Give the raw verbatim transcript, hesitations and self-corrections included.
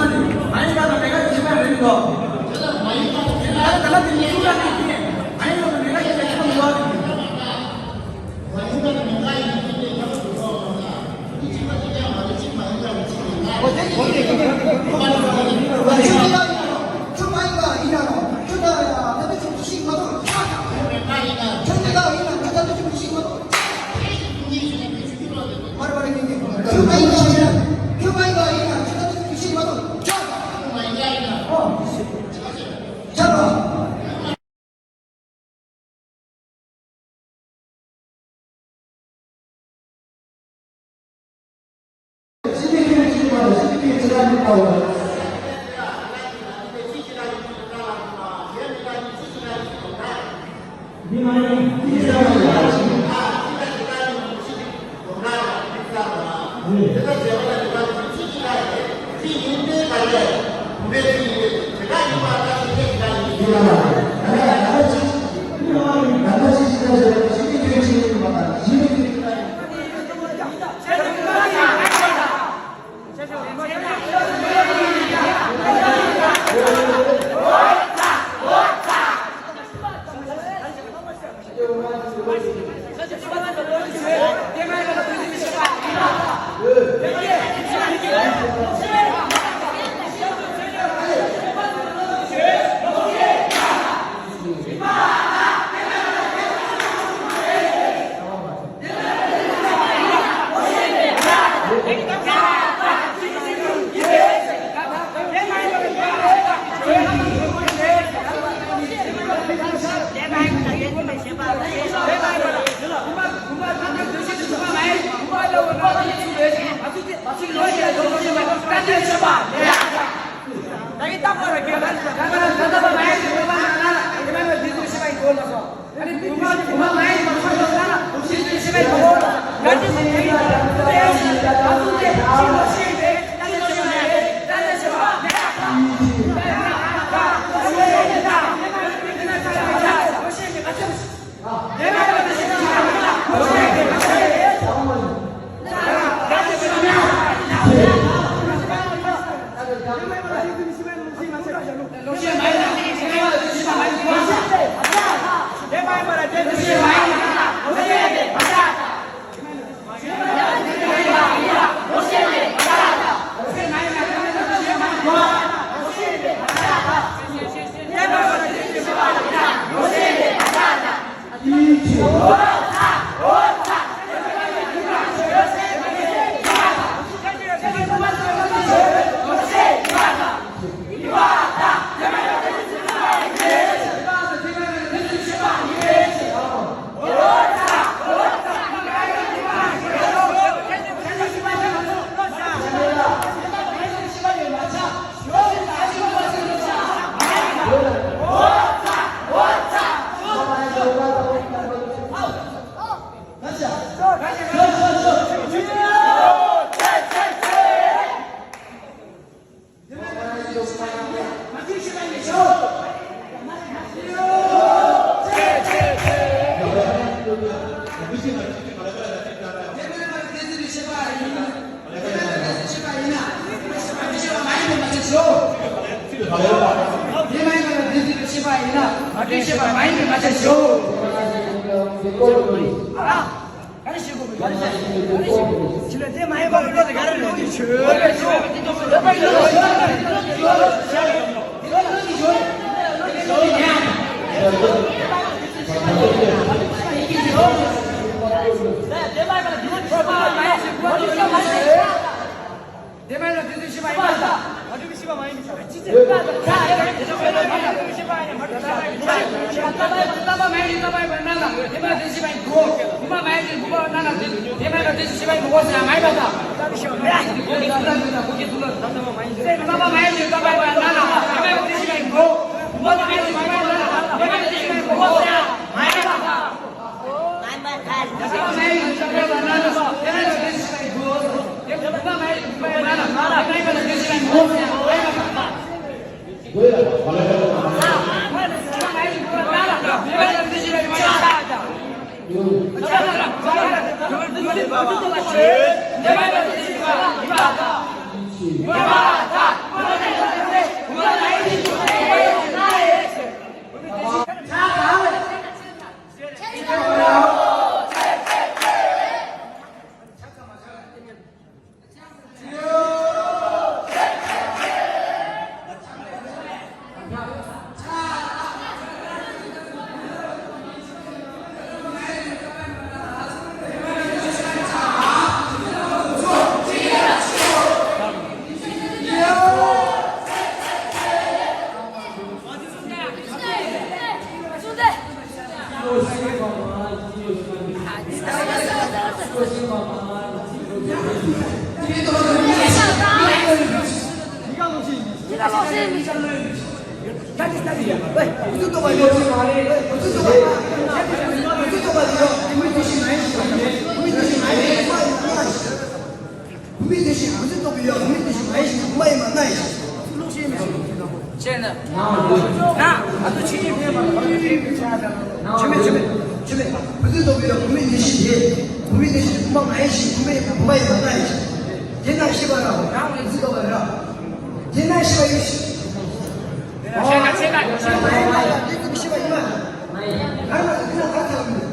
མ་ནི་མ་ཡི་ག་དང་མེ་ག་ཡི་ཆེ་མ་རེད་འདུག་ད་ལ་དེ་ནི་ཤུགས་ལ་ནི་མ་ཡི་ག་དང་མེ་ག་ཡི་ཆེ་མ་ཡོད། Спасибо. བུད་མེད་དེ་བཞིན་གུས་བརྩི་མཐོ་པོ་ཡོད། བུད་མེད་དེ་བཞིན་མ་ཡིན་ཞིང་མ་ཡིན་པ་ན་ཡིན་ཞིང་། ཁྱེད་ནི། ན། ང་ཚོ་ཕྱི་རྒྱལ་ཕེབས་པ་ལ་བུད་མེད་དེ་བཞིན་ཆ་དང་། ཆུ་མེད་ཆུ་མེད་ཆུ་མེད། གུས་བརྩི་མཐོ་པོ་ཡོད། བུད་མེད་དེ་བཞིན་དེ། བུད་མེད་དེ་བཞིན་བུ་མོ་མ་ཡིན་ཞིང་བུ་མོ་ཡིན་བུ་མ་ཡིན་པ་ན་ཡིན་ཞིང་། དེ་ན་ཤི་བ་ར་རང་གི་གུས་བརྩི་མཐོ་པོ་ར། དེ་ན་ཤི་བ་ཡིན་ཞིང་། ཤི་བ་ཡིན་པ་དེ་ཚོ་ཤི་བ་ཡིན་པ། ང་རང་ཚོ་དེ་ན་ག་ཚ་བ་མེད།